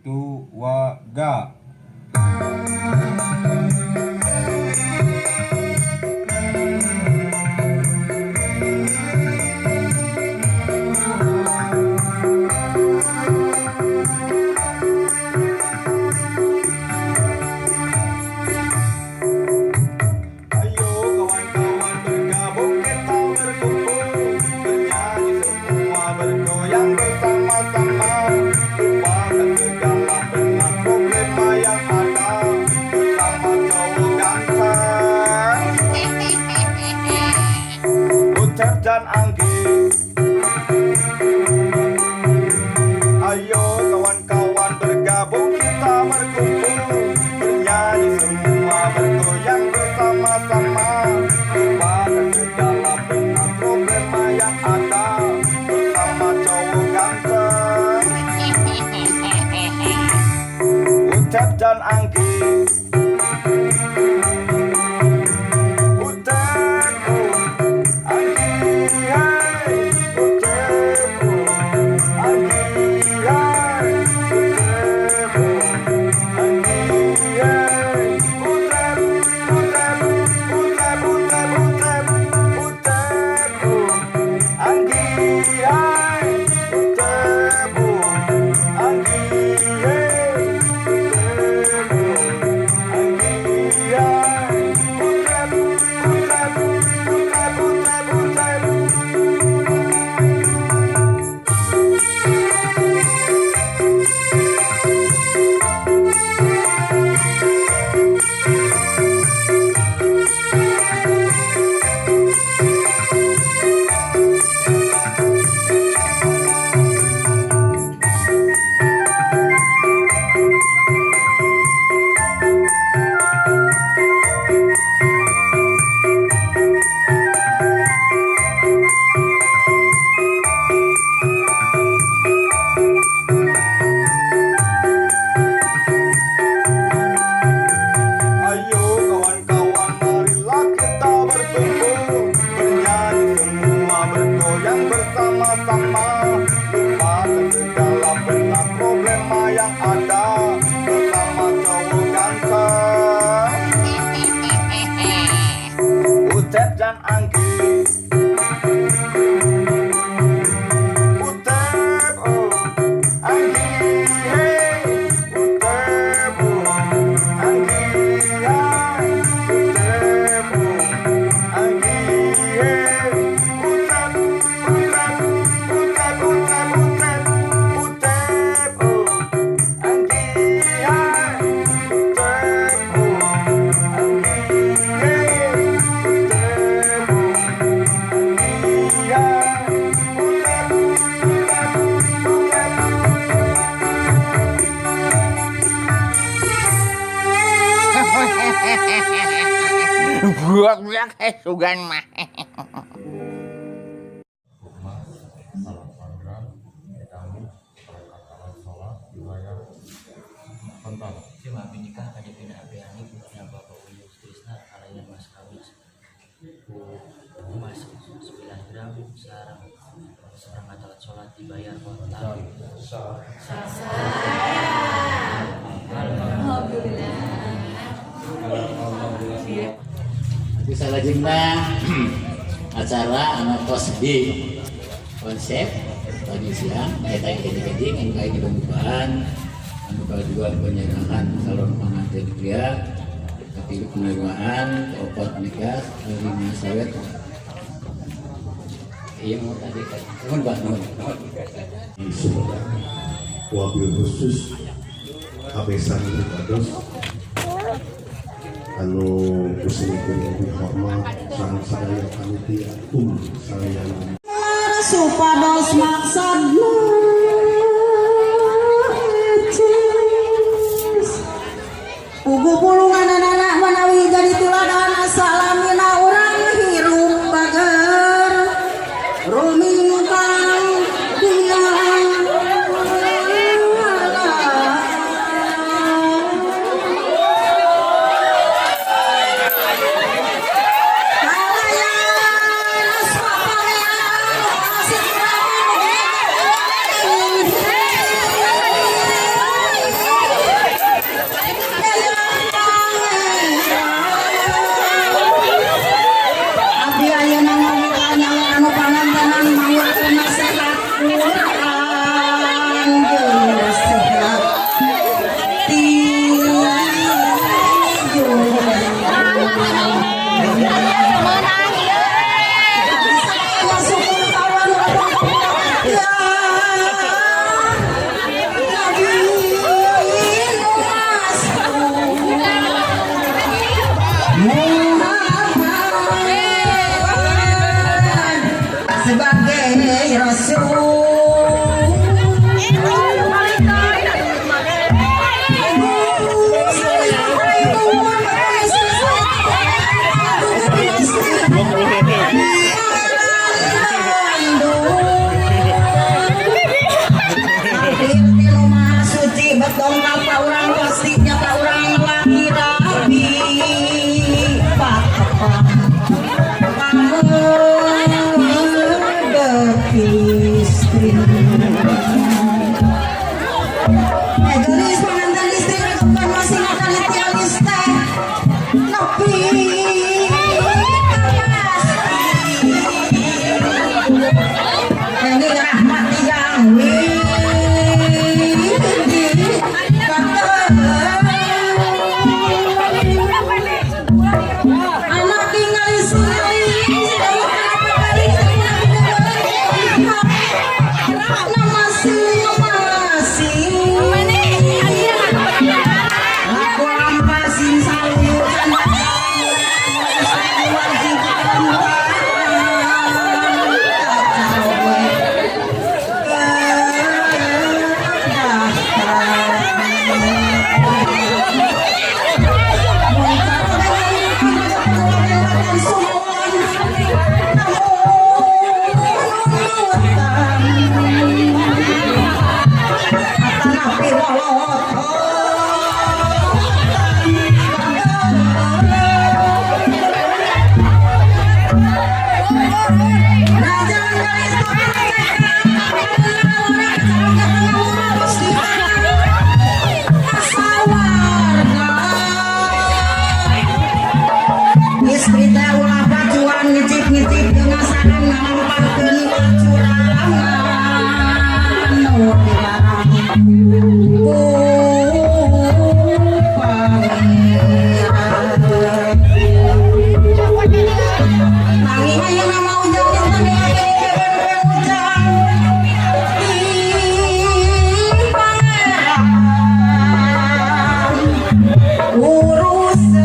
Itu wa ga. Ayo kawan-kawan bergabung, kita berkumpul, bernyanyi semua, bergoyang bersama-sama. Lupakan segala penat problema yang ada, bersama cowok ganteng Ucap dan Anggi. Ayo kawan-kawan bergabung, kita berkumpul, bernyanyi semua, bergoyang bersama-sama. Lupakan segala penat problema yang ada, bersama cowok ganteng Ucap dan Anggi. Ucap, oh, Anggi, hai. Ucap, oh, Anggi, hai. Ucap, oh, Anggi, hai. Ucap, ucap, ucap, ucap, ucap, ucap, oh, Anggi, hai. Ucap, oh, Anggi, hey. Ucap, oh, Anggi, hai. Ucap, ucap, ucap, ucap, ucap. Ayo kawan-kawan, marilah kita berkumpul, bernyanyi semua, bergoyang bersama-sama. Lupakan segala penat problema yang ada, bersama cowok ganteng Ucap dan Anggi. Ucap, oh, Anggi, hey. Ucap, oh, Anggi, hai. Ucap, oh, Anggi, hey. Ucap, ucap, ucap, ucap, ucap, ucap, oh, Anggi, hai. Ucap, oh, Anggi, hey. Ucap, oh, Anggi, hai. Ucap, ucap, ucap. Buak-buak sugan mah. Emas 8 gram ditambi perangkat alat sholat dibayar kontan. Terima abdi nikah ka Devina Abriani, putrina Bapak Uyus Trisna, kalayan mas kawin ku emas 9 gram sareng seperangkat alat sholat dibayar kontan. Sah. Alhamdulillah. Nanti salajengna acara anu tos di konsep tadi siang eta gede-gede anu kayak di pembukaan, anu kedua penyerahan calon pengantin pria, ketiga penerimaan, keempat nikah, kelima sawet. Iya, mau tadi kan nuhun, Pak, nuhun. Di Sumedang, wabil khusus kabesan Pribados anu kuring dihormat sareng sadaya panitia um sadayana. Supados maksudna ecis. Puguh pulungan anak manawi jadi tuladan, salamina urang hirup bager rumintang dia. Kalayan asma pangeran asik. Dongkap ka urang pasti nyata urang laki rabi patepang pamedek istri. Eh, geulis pengantin istri bukan masih akan tialis teh nepi ka pasti. Ini rahmat yang widi kata anak tinggal sendiri. Masih masih aku lampasin salu. Wajib. Istri teh ulah pacuan ngicip-ngicip jeung ngasakan ngalampahkeun kacurangan nu dilarang ku Pangeran. Nanging ayeuna mah Ujang janten ujang di Pangeran urusan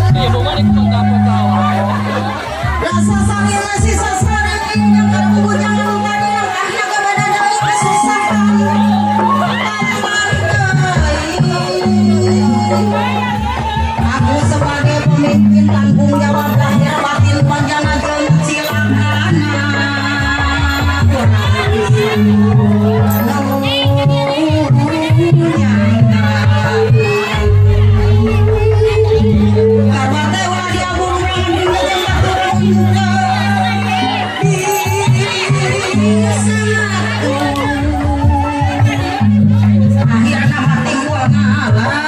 ieu. Rasa salila sisa sare yang bujang tadi yang akhirnya kepada dari kesusahan tambah deui. Aku sebagai pemimpin tanggung jawab lahir batin panjang jeung cilakana kurang nu nyangka. Karena ulah diabur urang jeung batur di satu. Akhirna hati gua ngalah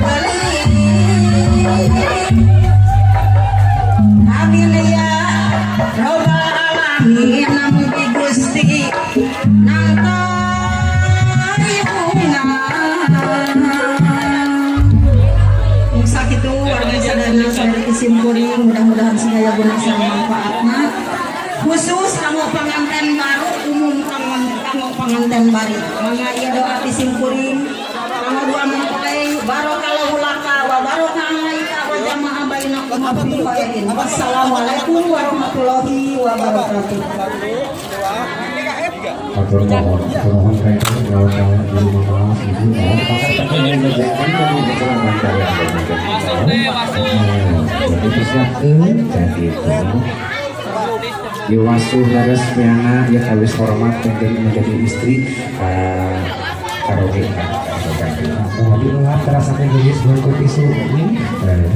beli. Amin ya robbal alamin, namun Gusti nang tayungan. Sakitu warga sadayana sadaya kesimpuling, mudah-mudahan sadaya guna sareng manfaatna, khusus kanggo pengantin baru, umum kanggo kanggo pengantin baru. Mangga ieu doa ti simkuring kanggo dua mempelai: barakallahu laka wa baraka alaika wa jama'a bainakum fi khairin. Wassalamualaikum warahmatullahi wabarakatuh. Atur nuhun, atur nuhun kayaknya kawan-kawan di mama ibu mohon pakai mengerjakan kami kecelakaan kalian. Jadi disiapkan jadi itu. Iwasuh leres piana ya kawis hormat dan menjadi istri karaoke kan. Oh, di ulah terasa geulis bungku tisu ini,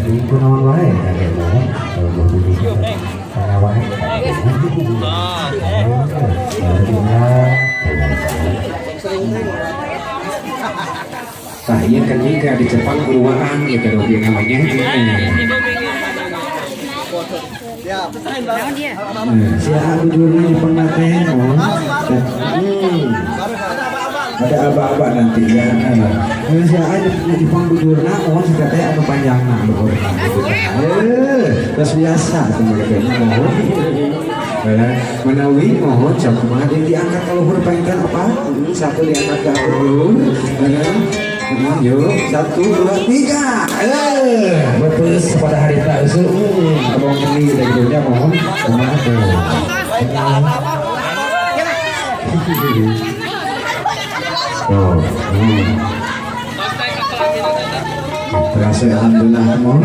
di kunaon wae kage mohon kalau bumi kana wae. Oh, ulah. Tah, iya kan jika di Jepang beruaan ya karaoke namanya. Sia bujurna Jepang teh mohon. Ada aba-aba nanti ya. Sia Jepang bujurna mohon si teh anu panjangna luhur. Terus biasa tuh mereka mohon. Menawi mohon sakumaha yang diangkat ke luhur panginten apa? Satu diangkat ke luhur. Yuk, satu, dua, tiga. Betul pada hari tak usul. Abang ini gitu gitu ya mohon. Kumaha tuh. Oh. Berhasil alhamdulillah mohon.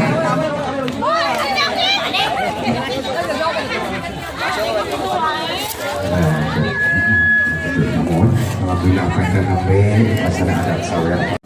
Alhamdulillah panginten nembe upacara adat sawer.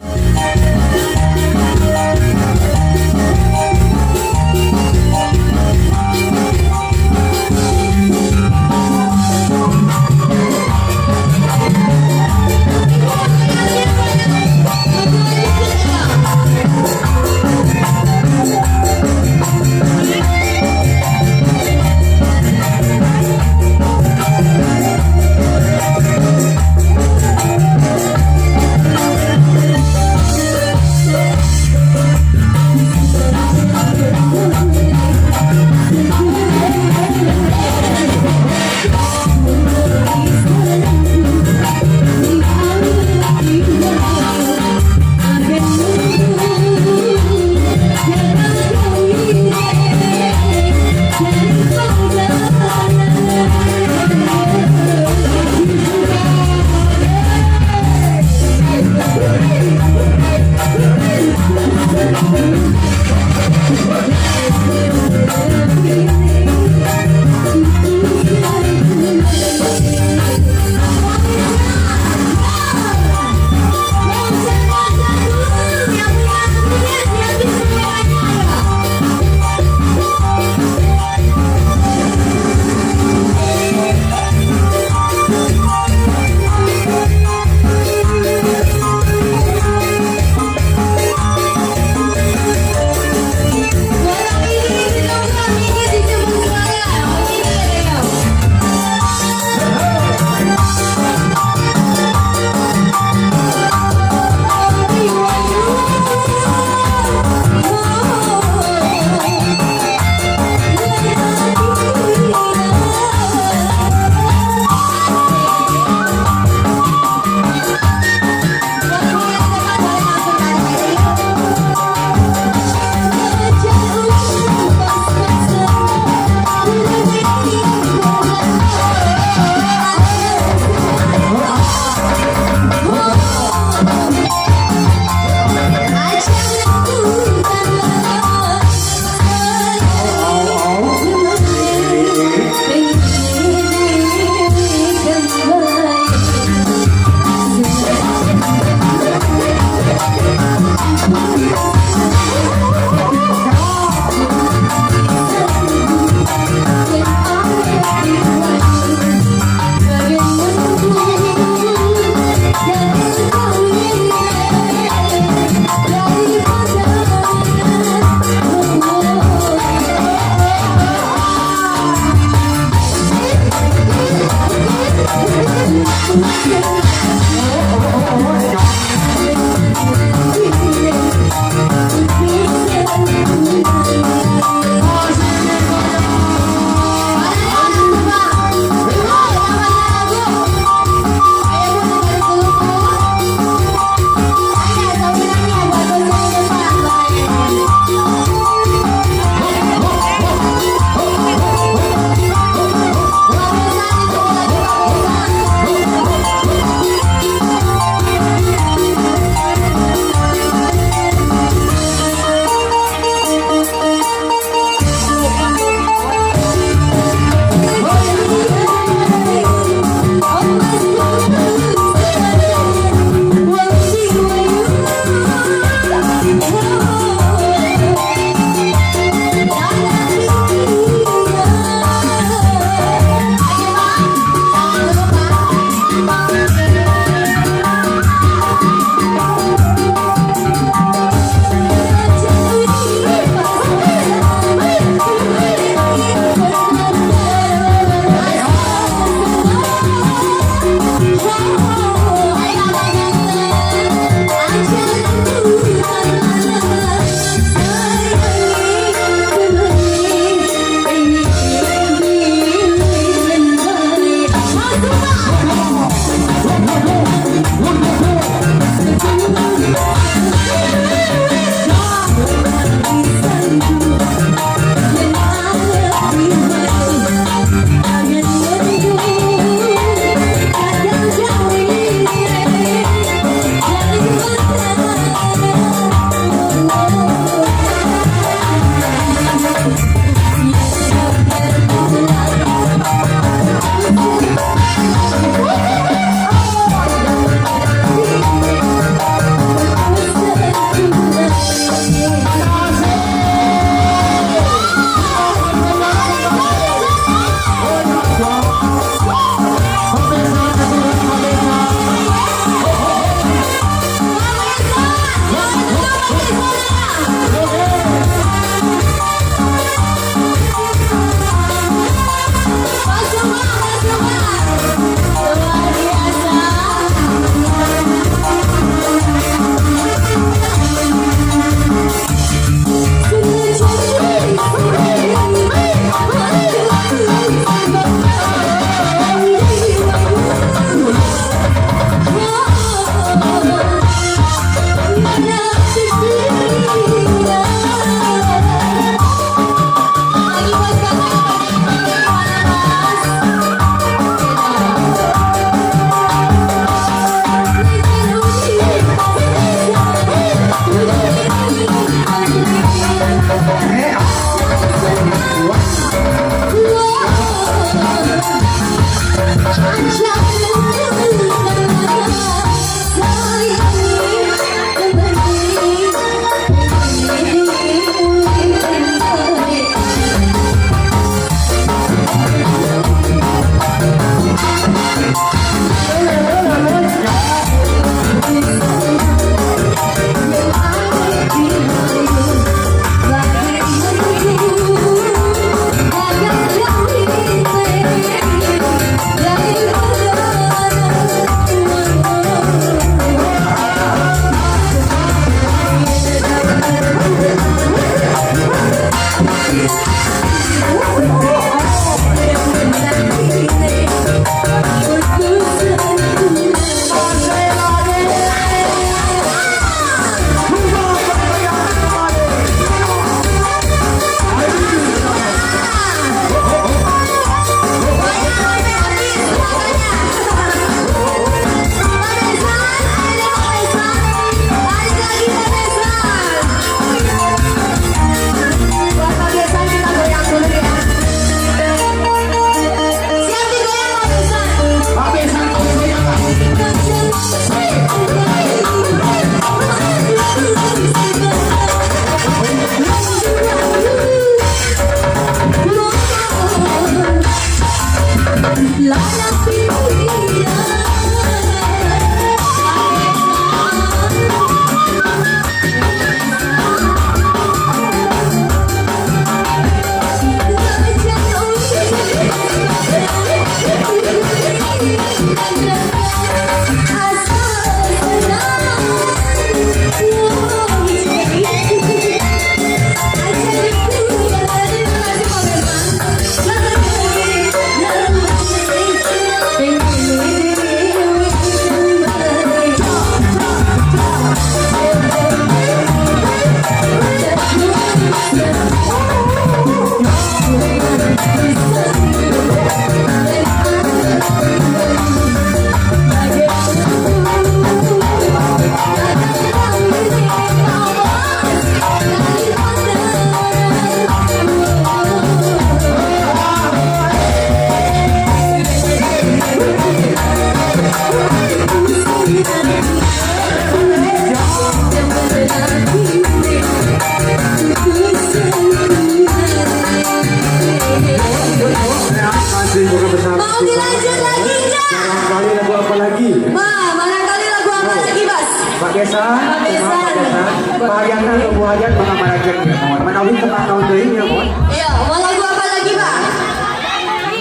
Masih bukan bersama. Mau dilanjut lagi nggak? Barangkali lagu apa lagi? Ma, barangkali lagu apa lagi, Bas? Pak Desa, Pak Besan. Pak Desa, Pak Hayana atau Bu Hayat mengamalkan mohon. Manawi tepang naon deui nya mohon. Iya, mau lagu apa lagi, Pak?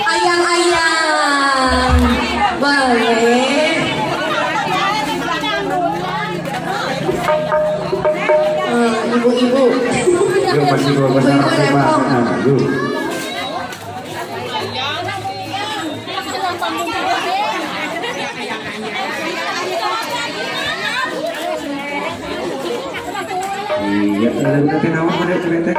Ayang-ayang. Boleh. Eh, ibu-ibu. Yuk masih dua bersama Ibu-ibu Pak. rempong. Nah, yuk. Iya, lagu teh naon pada teh?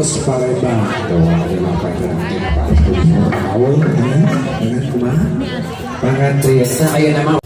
Bos Palembang. Tuh, ada apa itu? Pak dengan kumaha? Pangantriasa aya nama.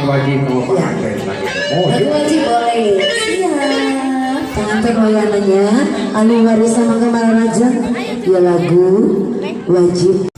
tembang wajib mau pengantin lagi. Oh, Lagu wajib boleh. Siap. Pengantin wayananya anu warisan mangga raja ya lagu wajib.